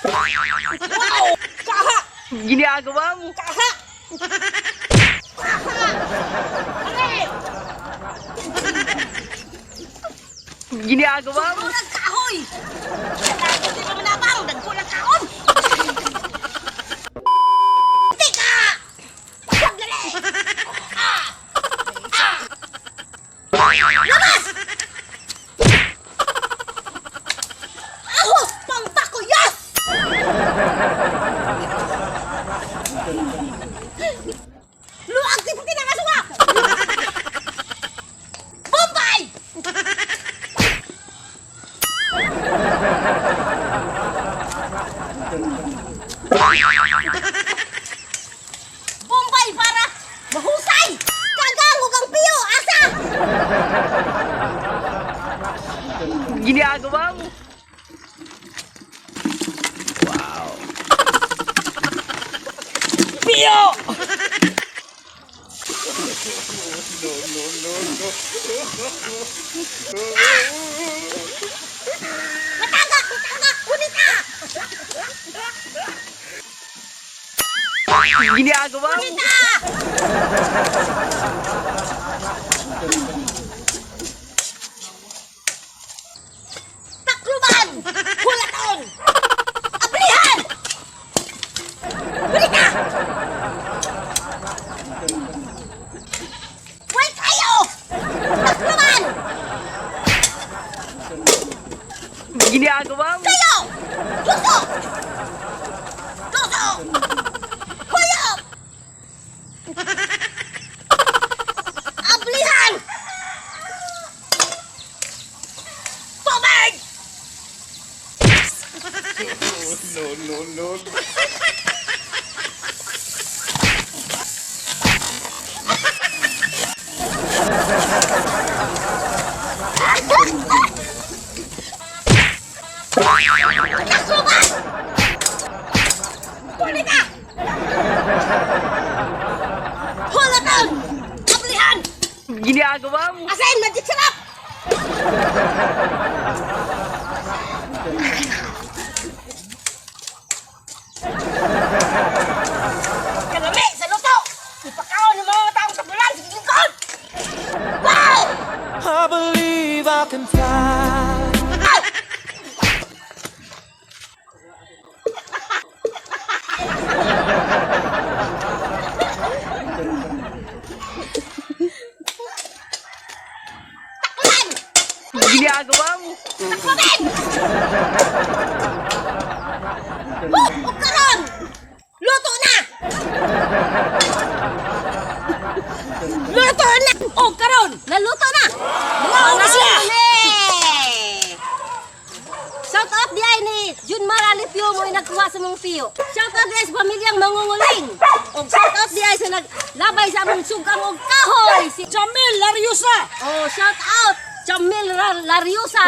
Wow! Kaha! Ginagawa mo. Kaha! Kaha! Aray! Ginagawa mo. Sobrang kahoy! Kailangan di pa manabang! Dagko lang kaon! Tika! Sandali! Ah! Ah! Labas! Ahos pangpakuyas! Luag si puti ng asuwa! Bombay! Bombay para mahusay! Kagang ug ang piyo, asa! Ginagawa mo. Wow. Piyo! Matagak, matagak, unita! Ginagawa mo. Unita! Takluban! Hulaton! Ablihan! Unita! Wait kayo! Takluban! Ginagawa mo. Kayo! Tuso! Tuso! Huyop! Ablihan! Tubig! No, no, no. Takluban! Kulita! Hulaton! Ablihan! Ginagawa mo. Asin, magic sarap! Kalami sa luto! Ipakaon ng mga taong kabulan sa lingkod! Wow! I believe I can fly. Ow! Taklan! Ginagawa mo. Takluban! Oh, ug karon! Luto na! Luto na! Oh, karon! Naluto na! Wow, na siya! Shout out di ay ni Jun Maralipio mo nagkuha sa mong piyo. Shout out di ay sa pamilyang mangunguling. Og shout out di ay sa naglabay sa among sugang og kahoy. Si Jamil Lariosa. Oh, shout out Jamil Lariosa.